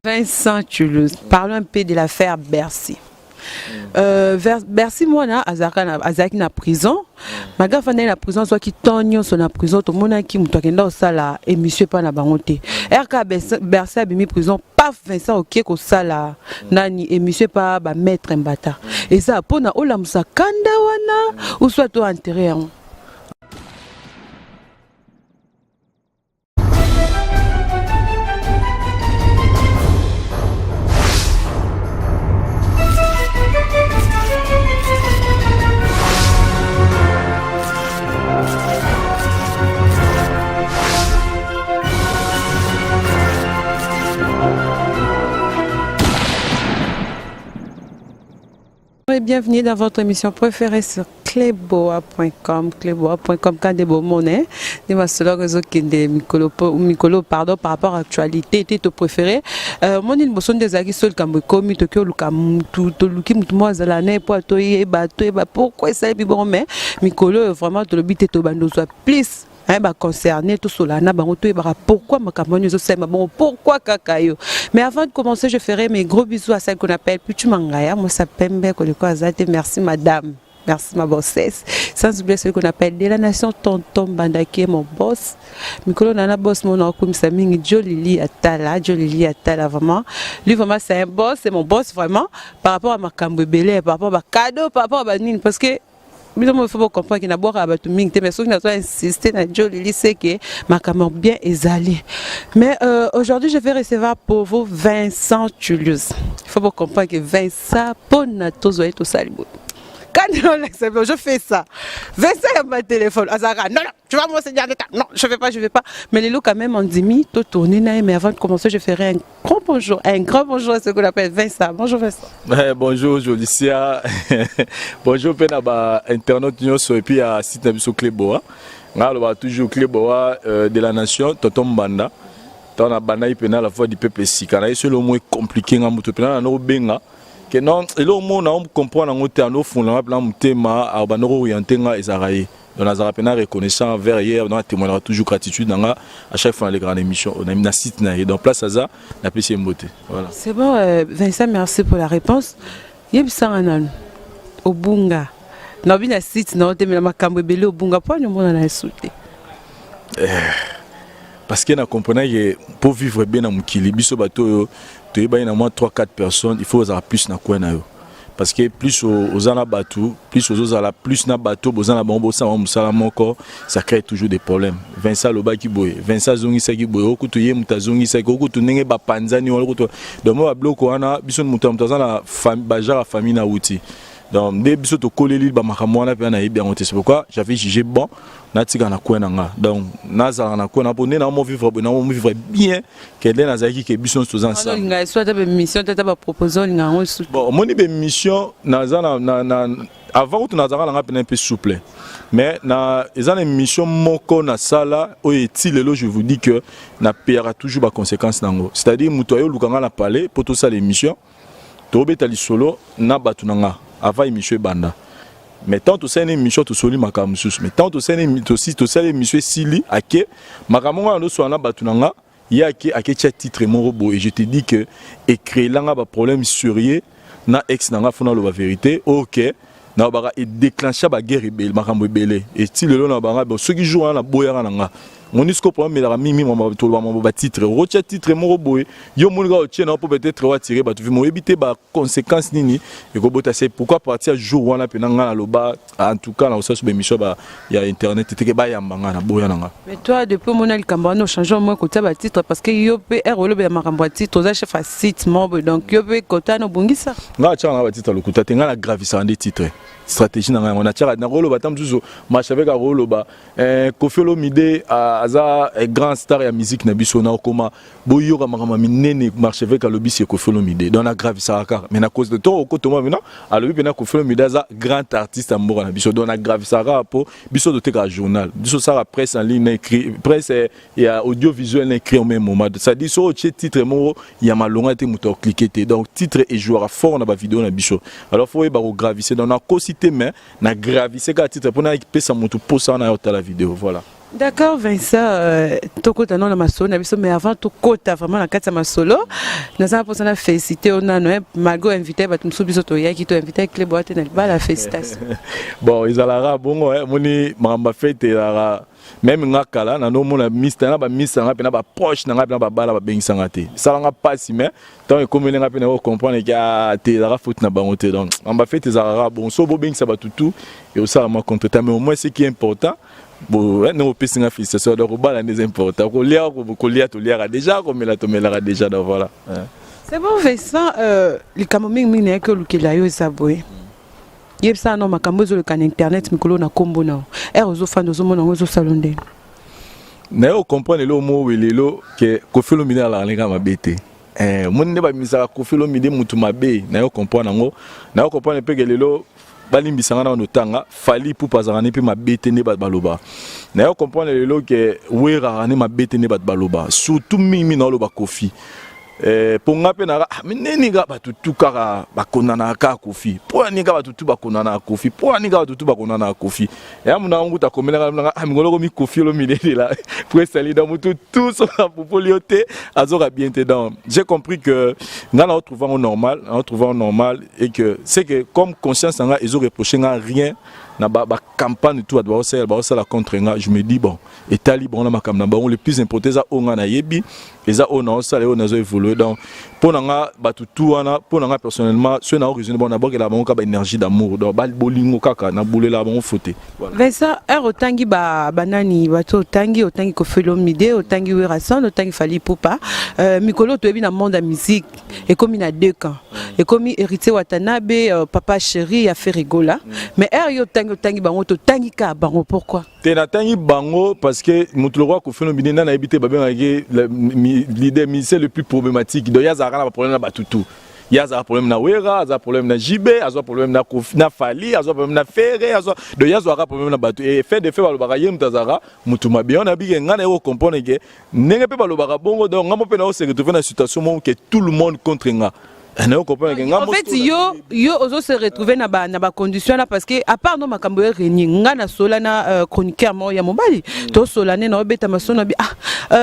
Vincent Toulouse, parlons un peu de l'affaire Bercy. Bercy mwana azalaki na prison, malgré afandaki na prison, azwaki temps nyonso na prison. Tomonaki moto akenda kosala émission epai na bango te. Rk Bercy abimi prison, paf, Vincent okie kosala nani émission epa bamaître Mbata. Eza mpona olamusa kanda wana ou soit to enterre yango? Et bienvenue dans votre émission préférée sur cleboa.com, cleboa.com. Quand des beaux monnaies des masolo ezokende mikolo mikolo, pardon, par rapport à actualité te to préféré moni liboso nde ezalaki so likambo ekomi, toki oluka mutu, toluki mutu moko azala na ye mpo toyeba toyeba pourquoi esali bongo. Mais mikolo oyo vraiment tolobi te, tobanda ozwa plus baconcerné, tosola na bango, toyebaka pourquoi makambo wana ezosalema bongo, pourquoi kaka yo. Mais avant de commencer, je ferai mes gros bisous à celle qu'on appelle Pichu Mangaya Mosa Pembe koleko aza te. Merci madame, merci ma bossesse. Sans oublier celui qu'on appelle de la nation, Tonton Bandaki, mon boss. Mikolo nana boss mon akumisa mingi, Jolili Atala, Jolili Atala vraiment. Lui vraiment c'est un boss, c'est mon boss vraiment par rapport à makambo ebele, par rapport à cadeau, par rapport à banini, parce que bino mo faut comprendre que nabwaka bato mingi te, mais soki nazo insister na Jolili, c'est que makambo bien ezali. Mais aujourd'hui je vais recevoir pour vous Vincent Julius. Il faut comprendre que Vincent, mpona tozwa ye, tosali boye. Quand je fais ça, Vincent a ma téléphone. Azara, non, non, tu vas moi c'est non, je vais pas, je vais pas. Mais les quand même, on dit, mi, tout tourner, mais avant de commencer, je ferai un grand bonjour, un grand bonjour à ce qu'on appelle Vincent. Bonjour Vincent. Ouais, bonjour Jolicia. Bonjour pe na ba internaute nyonso et puis à site na biso Cleboa. Nga loba toujours Cleboa de la nation, Tonton Mbanda. Tant na banda ipena la voix du peuple sika. Na yeso le moins compliqué nga mutu pena na no benga. Ke non, eloko moko na comprendre yango te, anofunga mpena motema, abanda kooriente nga, ezalaka ye. Donc nazalaka mpena reconnaissant envers ye, donc atémoignaka toujours gratitude na nga à chaque fois nalekaka na émission na site na ye. Donc place aza, napesi ye mbote, voilà. C'est bon, Vincent, merci pour la réponse. Yebisanga nanu, obunga naobi na site na otemela makambo ebele, obunga mpo ani omona na esu te? Parce que na comprenant que pour vivre bien na mokili, biso bato oyo toyebani na mwa 3 4 personnes, il faut ozala plus na coin na yo, parce que plus oza na bato, plus ozozala plus na bato, boza na bango, bosala mosala moko, ça crée toujours des problèmes. Vincent alobaki boye, Vincent azongisaki boye, okutu ye moto azongisaki, okutu ndenge bapanzani wana, okutu. Donc mo babiloko wana, biso moto moto aza na bagenre ya famille na wuti, donc nde biso tokoleli bamakambo wana mpe nayebi yango te. C'est pourquoi j'avais jugé bon natika na coin na nga. Donc nazalaka na coin na mpo nde namo vivre boye, namo vivre bien ke nde nazalaki ke biso nyonso toza ensemble. Olinga esu ata bamission te, ata bapropose olinga yango esu? Bon, omoni bamission naza na avant kutu nazalaka nanga mpena mpe souple, mais na eza na émission moko nasala oyo eti lelo, je vous dis que napeyaka toujours baconséquence nango. C'est-à-dire moto ayo oluka nga na palais mpo tosala émission, tobeta lisolo na bato na nga avant émission ebanda. Mais tant tosali émission, tosoli makambo mosusu, mais tant tosali tosali émission esili, ake makambo ngo wana na bato na nga, ye ake aketia titre moko boye. Je te dis que ecréelanga baproblème sérieux na ex na nga. Fona aloba vérité, ok, na baka edéclencha baguerre ebele, makambo ebele eti lelo na banga. Bon, soki jour wana naboyaka na nga, moni siko problème emelaka mingi toloba mambo batitre, okotia titre moko boye, yo moni kaka otie na mpo peut-être oatire bato vi moyebi te baconséquence nini ekobota. C'est pourquoi partir ya jour wana mpena nga naloba, en tout cas na kosala so baémission ya internet teke bayamba nga, naboya na nga. Mais toi, depuis omona likambo wana, ochange au moins kotia batitre, parce que yo mpe ere olobela makambo ya titre, oza chef ya site moko, donc yo mpe kota wana obongisa. Nga atiaka na batitre lokuta te, nga na gravisaka nde titre. Stratégie na ngai yango, natiaka nakoloba ata mosusu marche avec akoloba Koffi Olomide aza grand star ya musique na biso, na okoma boyoka makambo ya minene marchevêque alobi se Koffi Olomide. Donc nagravisaka kaka, mais na cause de to okotoma mena alobi mpena Koffi Olomide aza grand artiste ya mboka na biso. Donc nagravisaka kaka mpo biso totekaka journal, biso osala presse en ligne na écrit, presse ya audiovisuel na écrit au même moment. C'est-à-dire soki otie titre moko ya malonga te, moto aclique te. Donc titre ejouaka fort na bavideo na biso. Alors faut oyeba kogravise. Donc nakosi te, mais nagravise kaka titre mpona epesa moto mposa wana ya otala video, voilà. D'accord Vincent, tokota nano na masolo na biso, mais avant tokota vraiment na kati ya masolo, naza mposa na félicité yo nano, malgré invité bato mosusu, biso toyaki to invité Cleboa te na libala. Félicitation. Bon, ezalaka bongo, moni makambo ya fête ezalaka. Même nga kala nanomona mista na bamista na nga mpe na baproche na nga mpe na babala babengisanga te, esalanga mpasi. Mais ntango ekomeli nga mpe na comprendre ke te, ezalaka faute na bango te. Donc makambo ya fête ezalaka bon, so bobengisa bato tout eosala mwa contretemps, mais au moins ce qui est important, bon, ndenge opesi nga félicitation, donc kobala nde eza important. Kolia, kolia toliaka déjà, komela tomelaka déjà, donc voilà. C'est bon Vincent, likambo mingimingi nayaki olukela yo eza boye: yebisa no makambo ezoleka na internet mikolo na nkombo na ere ozofanda, ozomona yango, ezosala ndenge? Naye ocomprendre eloko moko boye lelo ke Koffi Olomide alaka ndenge mabe te. Omoni nde babimisaka Koffi Olomide mutu mabe. Naye ocomprendre yango, naye ocomprendre mpe ke lelo balimbisanga na bando otanga Fally Ipupa azalaka ne mpe mabe te nde bato baloba. Naye comprendre lelo ke Weraka nde mabe te nde bato baloba. Surtout mingimingi naoloba Koffi. Mpo nga mpe naka neni kaka bato tu kaka bakondanaka kaka Koffi. Mpo ya nini kaka bato tu bakondanaka Koffi? Mpo ya nini kaka bato tu bakondanaka Koffi? Eya munanga nguta akomelaka nanga mikolo komi Koffi Olomide lela po esali donc motu tout soki apupoli yo te azoka bien te. Donc j'ai compris que nga na retrouve yango normal, na retrouve yango normal et que c'est que comme conscience na nga ezo reproche nga rien na bacampagne tout bato baosala contre nga, je me dis bon, etali bango na makambo na bango. Le plus important eza oyo nga nayebi, eza oyo naosala, oyo nazo évolue. Donc mpo na nga bato tu wana, mpo na nga personnellement, soki na raisonne bango, nabokela bango kaka baénergie d'amour, donc bolingo kaka nabulela bango fo te. Vincent, heure otangi banani bato otangi, otangi Koffi Olomide, otangi Werrason, otangi Fally Ipupa, mikolo toyebi na monde ya musique ekomi na deux camps, ekomi Héritier Watanabe, papa chéri ya Ferre Gola. Mais heure yo otangi, otangi bango, totangi kaka bango, pourquoi? Te, natangi bango parce que moto lokwa Koffi Olomide nda nayebi te, babengaki leader musicien le plus problématique. Donc ye azalaka na baproblème na bato tu. Ye azala problème na Wera, azala problème na JB, azwa problème na Fally, azwa problème na Ferre, azwa. Donc ye azwaka problème na bato et fait de fait balobaka ye moto azalaka motu mabe. Wana nabike ngai naye kocomprendre ke ndenge mpe balobaka bongo. Donc ngai mo mpe nao se retrouve na situation moko ke tout le monde contre nga, naye comprendre ke nga En fait, yo ozo se retrouver na ba condition là, parce que à part no makambo ya régner, nga na sola na chroniqueur moko ya mobali, tosola ne na obeta masono bi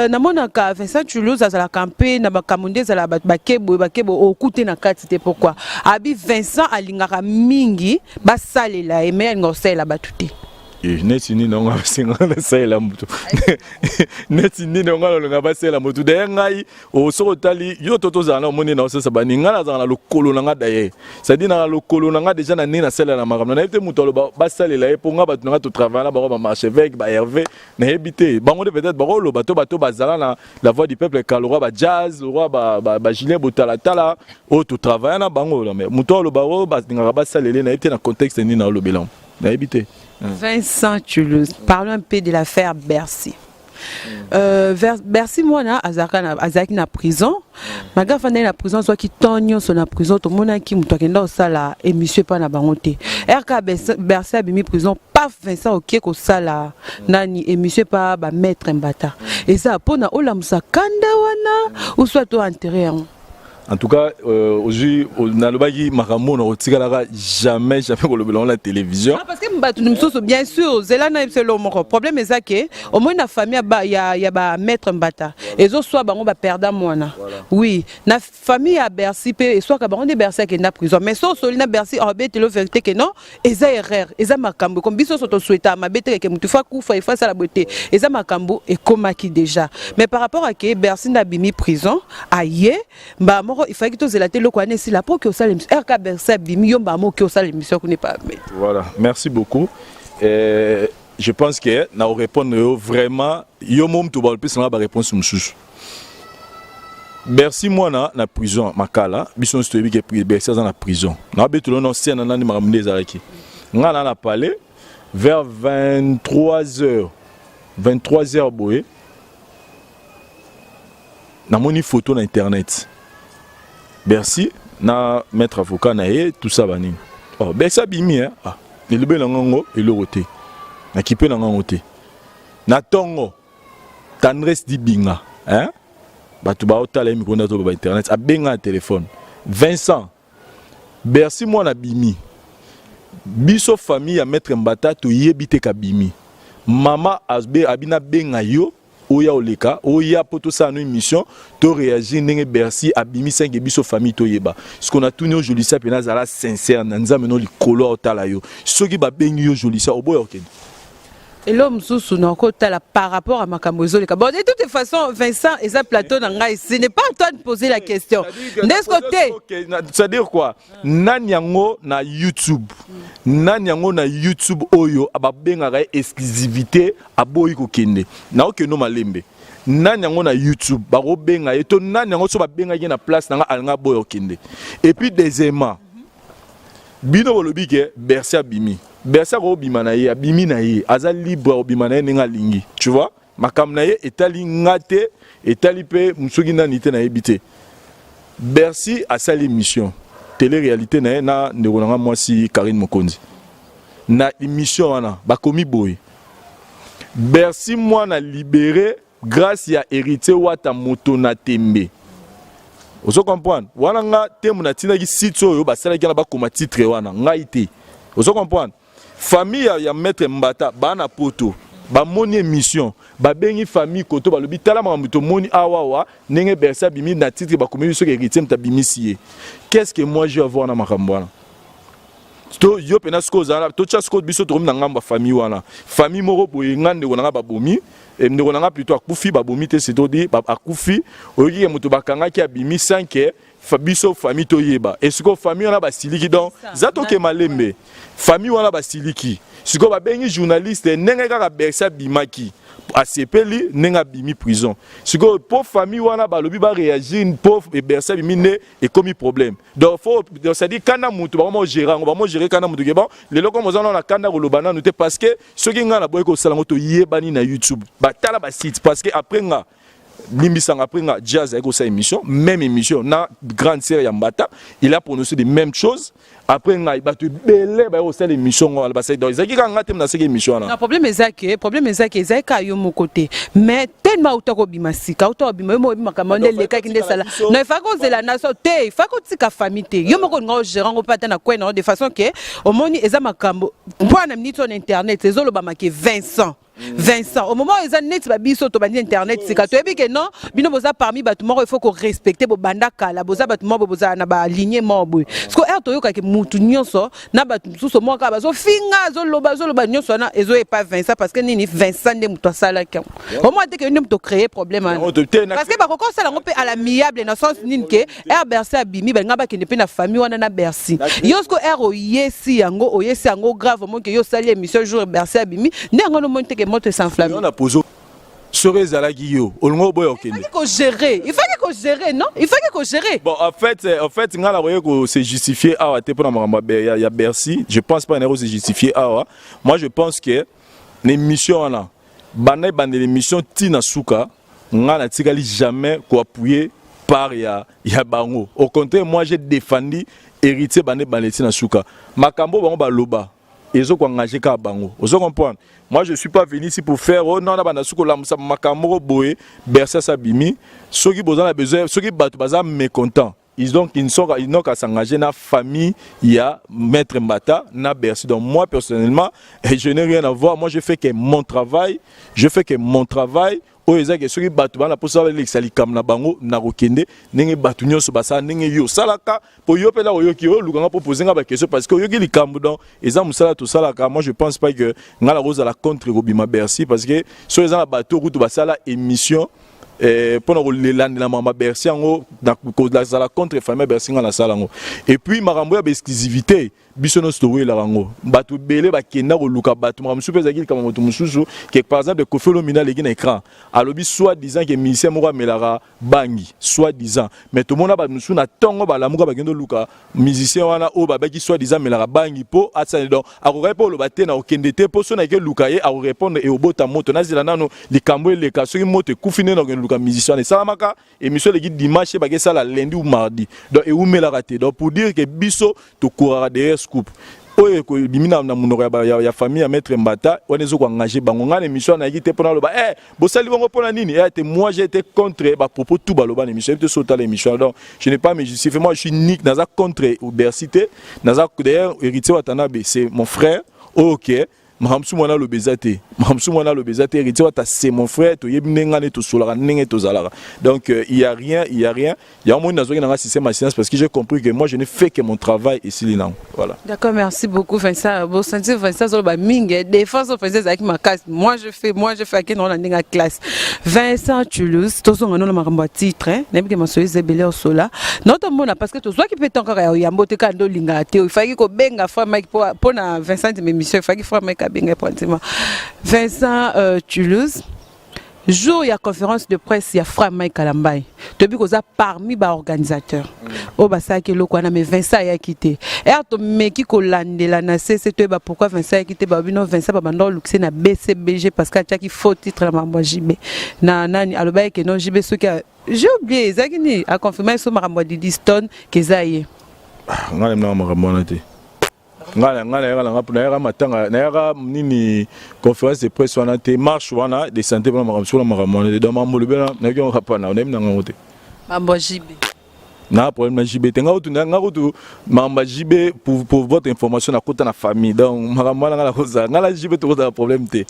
namonaka Vincent Toulouse azalaka mpe na makambo nde ezala bato bakeboye bakeboye okute na kati te. Pourquoi abi Vincent alingaka mingi basalela ye, mais alinga kosalela bato te? Neti nini yango asenga nasalela motu? Neti nini yango alolinga basalela motu? Daye ngai soki otali yo to tozala na omoni na osasa bani, ngai nazala na lokolo na nga. Daye c'est-à-dire na lokolo na nga déjà na ndenge nasalela na makambo, nayebi te moto aloba basalela ye. Mpo nga bato na nga totravaille na bango, bamarchevêque, bahervé, nayebi te bango nde peut-être bakoloba to bato bazala na La Voix du Peuple ka lokwa bajazz, lokwa bajulien botalatala oyo totravaille na bango. Mais moto aloba oyo balingaka basalela, nayebi te na contexte nini naolobela, nayebi te. Vincent Toulouse, parlons un peu de l'affaire Bercy. Bercy mwana azalaki na prison. Malgré afandaki na prison, azwaki temps nyonso na prison, tomonaki moto akenda kosala émission epai na bango te. Rk Bercy abimi prison, paf, Vincent okie kosala nani émission epa bamaître Mbata. Eza mpona olamusa kanda wana ou soit to enterre yango? En tout cas, ozwi nalobaki makambo na kotikalaka jamais jamais kolobela ngo na télévision. Ah, parce que bato mosusu, bien sûr, zela na yebisa eloko moko. Problème eza ke omoni na famille ya bamaître Mbata ezoswa bango baperda mwana. Oui, na famille ya Bercy mpe eswaka bango nde Bercy akenda prison. Mais so osoli na Bercy, obetelo vérité ke non, eza erreur, eza makambo comme biso nyonso tosouhaita mabe te ke motu fa kufa, ifo asala boye te, eza makambo ekomaki déjà. Mais par rapport à ke Bercy nde abimi prison, aye mbala moko, ifaki tozela te eloko wana esila mpo oke osala émission. Rk Bercy abimi, yo mbala moko oke osala émission kuna epa. Voilà, merci beaucoup. Je pense que na répondre yo vraiment, yo mo mutu balopesanga baréponse mosusu. Bercy mwana na prison Makala, biso nyonso toyebi ke Bercy aza na prison. Nabetelo na osena na nani makambo nde ezalaki. Nga na palais vers 23 heures, 23 heures boye, namoni photo na internet, Bercy na maître avocat na ye, tout ça, banini. Oh, Bercy abimi, hein? Ah, elobi na ngango eloko te, nakipe na ngango te. Na ntongo, Tendresse Dibinga, hein? Bato baotala ye mikolo to ba internet, abenga na telefone: "Vincent, Bercy mwana abimi. Biso famille ya maître Mbata toyebi te kabimi. Mama abi nabenga yo, oya oleka, oya mpo tosala no émission, to réagir ndenge Bercy abimisaki biso famille toyeba. Ce qu'on a tuni yo, Jolisia, mpe nazala sincère na Nzambe no likolo aotala yo. Soki babengi yo, Jolisia, oboya okende? Elo mosusu nakotala par rapport à makambo ezoleka. Bon, de toute façon, Vincent, eza plateau na ngai, ce n'est pas à toi de poser la question. Ndesko te. C'est-à-dire quoi? Nani yango na YouTube, nani yango na YouTube oyo babengaka ye exclusivité, aboyi kokende? Naokende malembe. Nani yango na YouTube bakobenga ye to nani yango so babengaki ye na place na nga, alinga aboya okende? Et puis deuxièmement, bino bolobi ke Bercy abimi. Bercy akobima na ye, abimi na ye, aza libre akobima na ye ndenge alingi, tu vois. Makambo na ye etali nga te, etali mpe soki nani te, nayebi te. Bercy asali émission télé réalité na ye na ndeko na nga mwasi Karine Mokonzi. Na émission wana bakomi boye: Bercy mwana libéré grâce ya Héritier Wata, moto na tembe. Ozo comprendre? Wana nga temu natindaki site oyo basalaki wana, bakoma titre wana, ngai te. Ozo comprendre? Famille ya maître Mbata baa na Poto, bamoni émission, babengi famille koto, balobi: tala makambo tomoni awawa, ndenge Bercy abimi na titre, bakomi biso ke Héritier moto abimisi ye. Qu'est-ce que moi j'ai à voir na makambo wana? To yo mpena sikoyo ozala, totya sikoyo biso tokomi na ngambo ya famille wana. Famille moko boye, nga ndeko na nga babomi, ndeko na nga plutôt akufi, babomi te, c'est-à-dire akufi. Oyoki ke moto bakangaki abimi sans ke biso famille toyeba. E sikoyo famille wana basiliki. Donc za toke malembe. Famille wana basiliki, sikoyo babengi journaliste ndenge kaka Bercy abimaki, asepeli ndenge abimi prison. Sikoyo mpo famille wana balobi baréagir mpo Bercy abimi, nde ekomi problème. Donc faut, c'est-à-dire kanda mutu bakoma ogérer yango, bakoma ogérer kanda mutu ke bon, lelo komo oza nano na kanda koloba nanu te, parce que soki ngai naboyi kosala yango, toyebani na YouTube, batala basite. Parce que après nga, limbisanga, après nga, Jazz ayaki kosala émission, même émission na grande sœur ya Mbata, il a prononcé les mêmes choses. Après ngai, bato ebele baye kosala émission wana, basali. Donc ezalaki kaka nga te nasaki émission wana. Non, problème eza ke ezalaki kaka yo moko te, mais tellement auta kobima sika, auta kobima, yo moko oyebi makambo nde elekaki, nde esala. Non, ifaki kozela na so te, ifaki kotika famille te. Yo moko olinga ogérer yango mpe ata na kwai nango de façon ke omoni eza makambo mpo na minute oyo na internet ezolobama ke Vincent, au moment eza neti babiso tobandi internet sika, toyebi ke non, bino boza parmi bato moko il faut korespecter, bobanda kala, boza bato moko bozala na baligne moko boye. Parce que ere toyokaki mutu nyonso na bato mosusu moko kaka bazofinga, azoloba, azoloba nyonso wana, ezoyepa Vincent. Parce que nini? Vincent nde moto asalaki yango. Omoi te ke nde moto créer problème wana, parce que bakoki kosala yango mpe à l'amiable, na sens nini? Ke ere Bercy abimi, balinga bakende mpe na famille wana na Bercy. Yo siko ere oyesi yango, oyesi yango grave. Omoi ke yo osali émission jour Bercy abimi, nde yango nomoni te ke moto es'enflamme. Na pozo, soki ezalaki yo, olingo oboya okende? Kogérer, il fallait kogérer. Non, il fallait kogérer. Bon, en fait nga nakoki kose justifier awa te mpona makambo ya Bercy. Je pense pas nako se justifier awa. Moi, je pense que na émission wana, banda ebandela émission ntina suka, nga natikali jamais koappuyer part ya bango. Au contraire, moi j'ai défendu Héritier banda ebandela ntina suka. Makambo bango baloba ezokoengage kaka bango. Ozo comprendre? Moi, je suis pas venu ici pour faire: oh non, na banda suki kolamusa makambo moko boye. Bercy asabimi. Soki boza na besoin, soki bato baza mécontent, ils donc ils n'ont qu'à s'engager na famille ya maître Mbata na Bercy. Donc moi personnellement, je n'ai rien à voir. Moi, je fais que mon travail, je fais que mon travail. Oyo ezaki, soki bato bana mposa balekisa likambo na bango, na kokende ndenge bato nyonso basala, ndenge yo osalaka, mpo yo mpe na oyoki oyo olukanga mpo pose nga baquestion, parce que oyoki likambo. Donc eza mosala tosalaka. Moi, je pense pas que nga nakozala contre kobima Bercy, parce que soki eza na bato kutu basala émission mpona kolelandela makambo ya Bercy, yango kozala contre famille ya Bercy, nga nasala yango. Et puis makambo ya baexclusivité, biso nyonso towelaka yango. Bato ebele bakenda koluka bato makambo mosusu mpe ezalaki likambo moto mosusu ke par exemple Kofi Olomide aleki na écran, alobi soit disant ke musicien moko amelaka bangi, soit disant. Mais tomona bato mosusu na ntongo balamuka, bakende oluka musicien wana oyo babaki soit disant amelaka bangi mpo asani. Donc akokaki mpe oloba te na okende te, mpo so nake luka ye, akorépondre e obota moto. Nazela nano likambo eleka, soki moto ekufi nde nakokende luka musicien wana. Esalamaka émission eleki dimanche, baki esala lundi ou mardi, donc ewumelaka te. Donc pour dire que biso tokuraka derrière scoop oyo ebimi na monoko ya famille ya maître Mbata wana, ezokoengage bango. Ngai na émission nayaki te mpona aloba eh, bosali bongo mpona nini. Te, moi j'ai été contre bapropos tout baloba na émission. Yebi te so otala émission. Donc je n'ai pas me justifier. Moi, je suis ni naza contre Bercy te, naza derrière Héritier Watanabe, c'est mon frère. Oyo ke Makambo mosusu mwana aloba eza te, makambo mosusu mwana aloba eza te. Héritier Wata, c'est mon frère, toyebi ndenge ngani tosolaka, ndenge tozalaka. Donc il y a rien, il y a rien. Yango moni nazwaki nanga système ya science, parce que j'ai compris que moi, je ne fais que mon travail, esili nango, voilà. D'accord, merci beaucoup Vincent. Bosanti Vincent azoloba mingi, défense oyo Vincent ezalaki makasi. Moi je fais, moi je fais, akende na ndenge ya classe. Vincent Toulouse, tozonga nano makambo ya titre. Nayebi ke masolo eza ebele osola na tomona, parce que tozwaki mpe temps kaka ya yambo te, kaka nde olingaka te. Ifaki kobenga frère Mike mpo na Vincent ndima émission, ifaki frère Mike abenga mpo ndima Vincent Toulouse. Jour ya conférence de presse ya frère Mike Kalambai, toyebi koza parmi baorganisateur oyo basalaki eloko wana, mais Vincent ayaki te. Ere tomeki kolandela na sese, toyeba pourquoi Vincent ayaki te. Balobi no, Vincent babanda olukise na BCBG, parce que atiaki faux titre na makambo ya JB na nani. Alobaki ke non, JB soki, j'ai oublié ezalaki nini, aconfirme so makambo ya Didi Stone ke eza ye. Ngai na makambo wana te. Ngai nayaka nanga, nayaka matanga, nayaka nini, conférence de presse wana te, marche wana de santé mpona makambo sikola, makambo wana te. Donc makambo olobi wana, nayoki yango kapa na nayebi nanga yango te. Makambo ya JB. Na problème na JB te. Nga kutu, nga kutu makambo ya JB, pour votre information, nakota na famille. Donc makambo wana, nga nakozala, nga na JB tokozala problème te.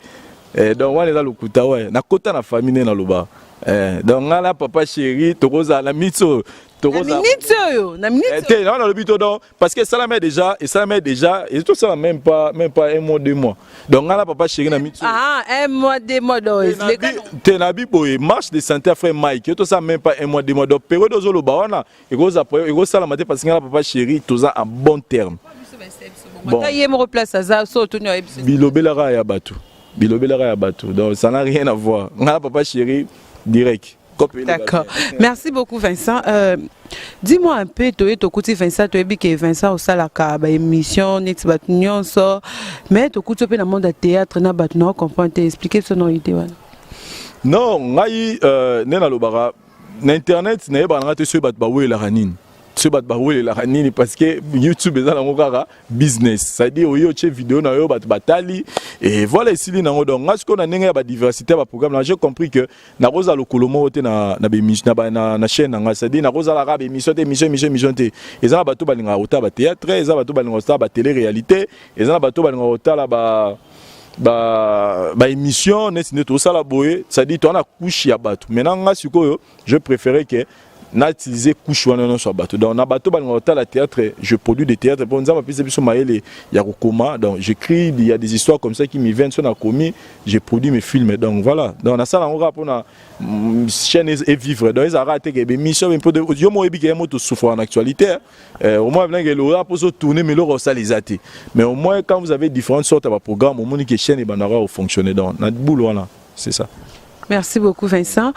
Donc wana eza lokuta. We nakota na famille nde naloba. Donc nga na papa chéri tokozala na miso. Na minute oyo, na minute te, na nalobi to. Donc parce que esalama déjà, esalama déjà, ezotosala même pas un mois, 2 mois. Donc nga na papa chéri na miso. Ah, un mois, 2 mois, donc te, na bi boye, marche de santé ya frère Mike etosala même pas un mois, 2 mois. Donc période ozoloba wana ekosalama te, parce que nga na papa chéri toza en bon terme. Bon, ye moko place aza so otuni oyebi. Bilobelaka ya bato, bilobelaka ya bato. Donc ça n'a rien à voir. Nga na papa chéri direct. D'accord. Merci beaucoup Vincent. Dis-moi un peu, toye tokuti Vincent, toyebi ke Vincent osalaka ba émission neti bato nyonso, mais tokuti mpe na monde ya théâtre na bato na comprendre te. Expliquer biso na idée wana. Non, ngai nde nalobaka na internet, nayebaka nanga te soki bato bawelelaka nini, soki bato bawelelaka nini, parce que YouTube eza nango kaka business, c'est-à-dire oyo otie vidéo na yo, bato batali et voilà, esili nango. Donc ngai sikoyo, na ndenge ya badiversité ya baprogramme na, j'ai compris que nakozala lokolo moko te na chaîne na ngai, c'est-à-dire nakozala kaka baémission te, émission, émission, émission te. Eza na bato balingaka kotala bathéâtre, eza bato balingaka kotala batélé réalité, eza na bato balingaka kotala ba baémission neti nde tosala boye, c'est-à-dire toza na couche ya bato. Maintenant nga sikoyo, je préférais que nautiliser couche wana nyonso ya bato. Donc na bato balingaka kotala théâtre, je produis des théâtres mpo Nzambe apesa biso mayele ya kokoma. Donc j'écris, il y a des histoires comme ça qui me viennent, so nakomi, je produis mes films. Donc voilà, donc nasala yango kaka mpona chaîne evivre. Donc ezalaka te ke bémission mpo yo mo oyebi ke ye mo tosouffre en actualité. Au moins ndenge eloka mpo tourner, mais eloko osala eza te. Mais au moins quand vous avez différentes sortes ya baprogramme, omoni ke chaîne ebandaka kofonctionner. Donc na boule wana, c'est ça. Merci beaucoup Vincent.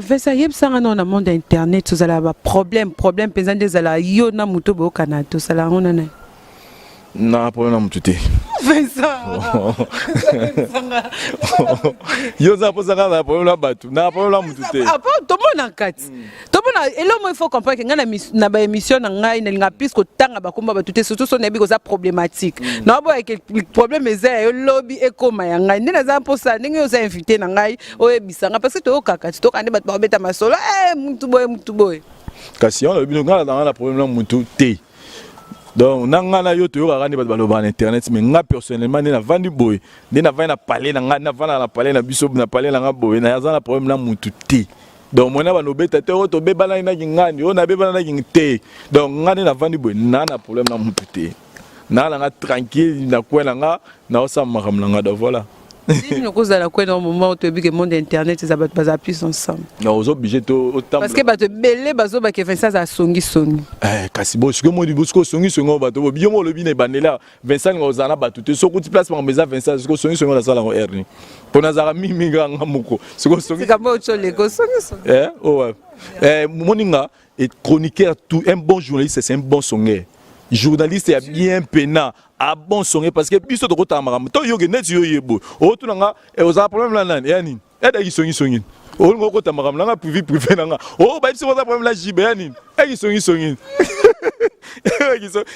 Vincent, yebisanga na na monde internet tozala ba problème, problème mpenza nde ezala yo na moto boyokana, tosala yango nana? Na problème na motu te. Vincent. Yo oza mposaka na problème na bato, na problème na motu te. Tomona kati, tomona eloko. Il faut comprendre ke ngai na baémission na ngai, nalinga plus kotanga bakomba bato te, surtout so nayebi koza problématique. Naoboyake problème eza ya yo, lobi ekóma ya ngai. Nde naza mposa ndenge oza invité na ngai, oyebisanga, parce que toyokaka ti toyoka nde bato bakobeta masolo, mutu boye, mutu boye. Kasi yango nalobi, ngai nazanga na problème na motu te. Donc na ngai na yo toyokaka nde bato balobaka na internet, mais nga personnellement, nde navandi boye, nde navandi na palais na ngai, navanda na palais na biso, na palais na nga boye, naza na problème na mutu te. Donc mona bano obeta te oyo tobebanaki naki ngani, oyo nabebanaki te. Donc nga nde navandi boye, na problème na mutu te, naa na nga tranquille na coin na nga, naosala makambo na nga. Donc voilà. Nini okozala kwena au moment où toyebi ke monde internet eza bato bazala plus ensemble? Non, oza obligé to. Parce que bato ebele bazobake Vincent azala songisongi. Kasi bo sikoyo moni, sikoyo songisongi oyo bato yo mo olobi na ebandeli awa, Vincent alinga kozala na bato te. Soki kuti place makambo eza, Vincent sikoyo songisongi oyo nasala yango erni mpo nazalaka mingimingi nga moko. Sikoyo songi Likambo oyo tioleka osongisongi. Oh, moninga et chroniqueur, tout un bon journaliste, c'est un bon songeur. Journaliste ya bien pena a bon songe, parce que biso tokotanga makambo to yoke neti yo ye boye otuna nga ozala problème na nani, ya nini edaki songisongi, olinga okota makambo nanga privé, privé nanga o bayebisi koza problème na jibe, ya nini eki songisongi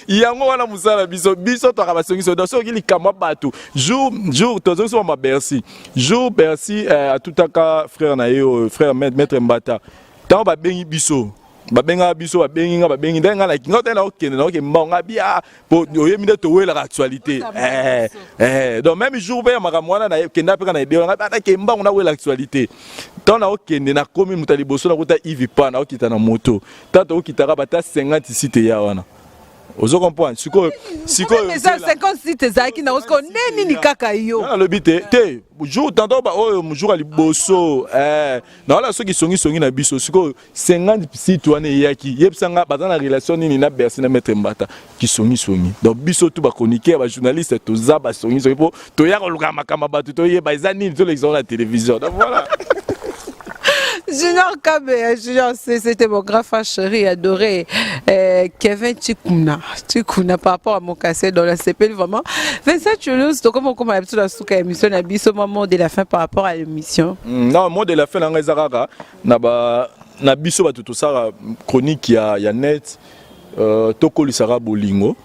yango wana. Mosala biso, biso twaka basongiso. Donc soki likambo ya bato, jour tozongisi mama Bercy, jour Bercy atutaka frère na ye oyo, frère maître Mbata, ntango babengi biso Babengaka biso, babengi nga, babengi nde nga nga te naokende, naoke mbango nga bia po oyebi nde towelaka actualité. Donc même jour mpe ya makambo wana nakenda mpe kaka na idée nga nake mbango, nawela actualité. Ntango naokende, nakomi moto ya liboso, nakuta Ivi pa naokita na moto. Ntango tokokitaka bata 50 site ya wana, ozo comprendre sikoyo? Sikoyo eza 50 site ezalaki na osiko nde nini kaka yo? Nalobi te te, jour tantôt ba oyo jour ya liboso, naola soki songisongi na biso. Sikoyo 50 site wana eyaki, yebisanga baza na relation nini na Bercy na Maître Mbata? Kisongisongi. Donc biso tu bachroniqueur, bajournaliste, toza basongisongi mpo toya koluka makambo ya bato, toyeba eza nini, tolekisa na télévision. Donc voilà. Junior Kabe, Junior, c'était mon grand frère chéri, adoré. Kevin Chikuna, Chikuna par rapport à mon cassette dans la CPL, vraiment. Vincent Toulouse, donc comme on a l'habitude de l'émission, on a mis mot de la fin par rapport à l'émission. Non, mot de la fin, na eza na ba na biso bato tosala chronique ya net, tokolisaka bolingo,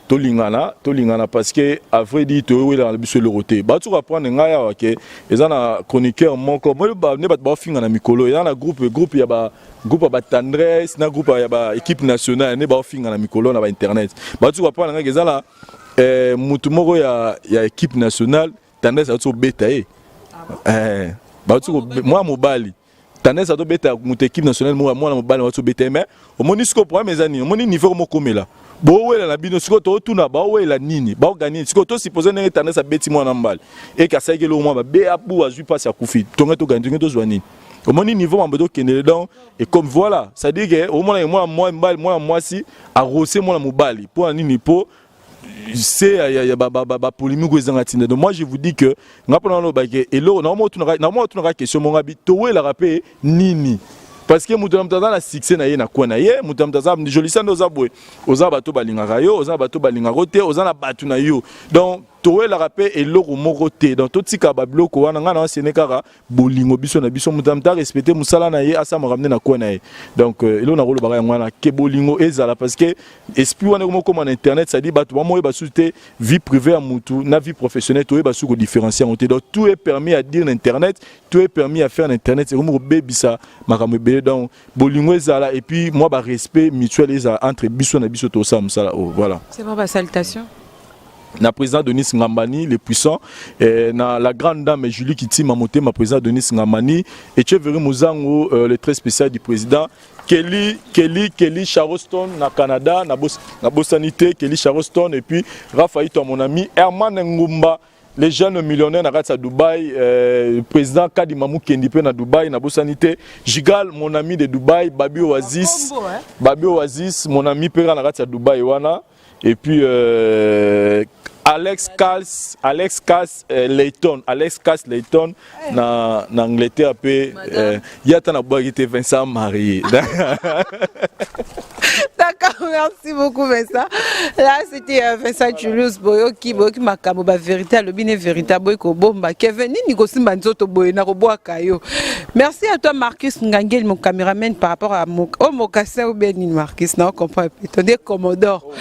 tolingana, tolingana, parce que à vrai dire toyowelaka na biso eloko te. Batu koapprendre ngai awa ke eza na chroniqueur moko nde bato baofinga na mikolo. Eza na groupe ya ba groupe ya batendresse na groupe ya ba équipe nationale nde baofinga na mikolo na bainternet. Batu koapprendre ngai ke eza na mutu moko ya équipe nationale, Tendresse auti kobeta ye, bauti mwana mobali. Tendresse atobeta moto équipe nationale moko ya mwana mobali, bauti kobeta ye. Mais omoni sikoyo problème eza nini? Omoni niveau mokomela bowela na bino sikoyo, totuna baowela nini, baogani sikoyo. Tosupose ndenge Tendresse abeti mwana mobali, eke asalaki eloko mwa babe, abu azwi mpasi, akufi, tonge togani, tonge tozwa nini? Omoni niveau mambo tokendele. Donc et comme voilà, c'est à dire que omona mwana mobali, mwana mwasi arose mwana mobali mpo na nini? Mpo c'est ya bapolémique oyo ezanga ntina. Donc moi je vous dis que nga mpona nalobake eloko naoma otunaka question monga bi towelaka mpe nini, parce que moto na moto aza na succès na ye na coin na ye. Moto na moto aza jolisa nde oza boye, oza bato balingaka yo, oza bato balingaka te, oza na bato na yo. Donc towelaka mpe eloko moko te. Donc totika babiloko wana. Ngai na wasene kaka bolingo biso na biso, moto na moto arespecte mosala na ye, asamaka nde na coin na ye. Donc eloko nakolobaka yango wana, ke bolingo ezala, parce que esprit wana ekoma na internet, c'est-à-dire bato bamoyeba susu te vie privée ya mutu na vie professionnelle, toyeba susu kodifférencier yango te. Donc tout est permis à dire na internet, tout est permis à faire na internet, ekomi kobebisa makambo ebele. Donc bolingo ezala et puis moi barespect mutuel ezala entre biso na biso, tosala mosala oyo. Voilà. C'est bon, basalutation. Na président Denis Ngambani, le puissant, et na la grande dame Julie Kitima Motema, président Denis Ngambani, et Thierry Muzango, le très spécial du président, Kelly, Kelly, Kelly Charleston, na Canada, na Bossanité, Kelly Charleston, et puis Raphaël, toi, mon ami, Herman Ngumba, les jeunes millionnaires na kati ya Dubaï, président Kadi Mamou Kendi pe na Dubaï, na Bossanité, Jigal, mon ami de Dubaï, Babi Oasis, Kombo, hein? Babi Oasis, mon ami pera na kati ya Dubaï wana, et puis Alex Kals, Alex Kals Layton, Alex Kals Layton na Angleterre pe yata na bwaki te Vincent marié. D'accord, merci beaucoup Vincent. Là c'était Vincent Julius Boyoki, Boyoki makambo ba vérité alobi ne vérité boy ko bomba. Kevin nini ko simba nzoto boye na ko bwaka yo. Merci à toi Marcus Ngangel, mon caméraman, par rapport à mon oh mocassin ou bien Marcus, non comprend pas. Ton Commodore.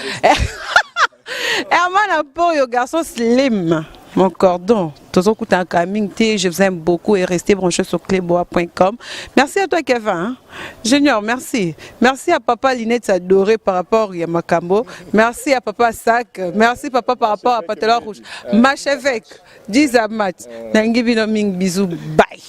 Herman Apoyo, garçon slim, mon cordon. Tozokuta kaming te, je vous aime beaucoup et restez branchés sur cleboa.com. Merci à toi Kevin. Hein? Junior, merci. Merci à papa Linette adoré par rapport à Makambo. Merci à papa Sac. Merci papa par rapport à Pantalon Rouge. Machevêque, Dizamat. Nangi bino ming bisous. Bye.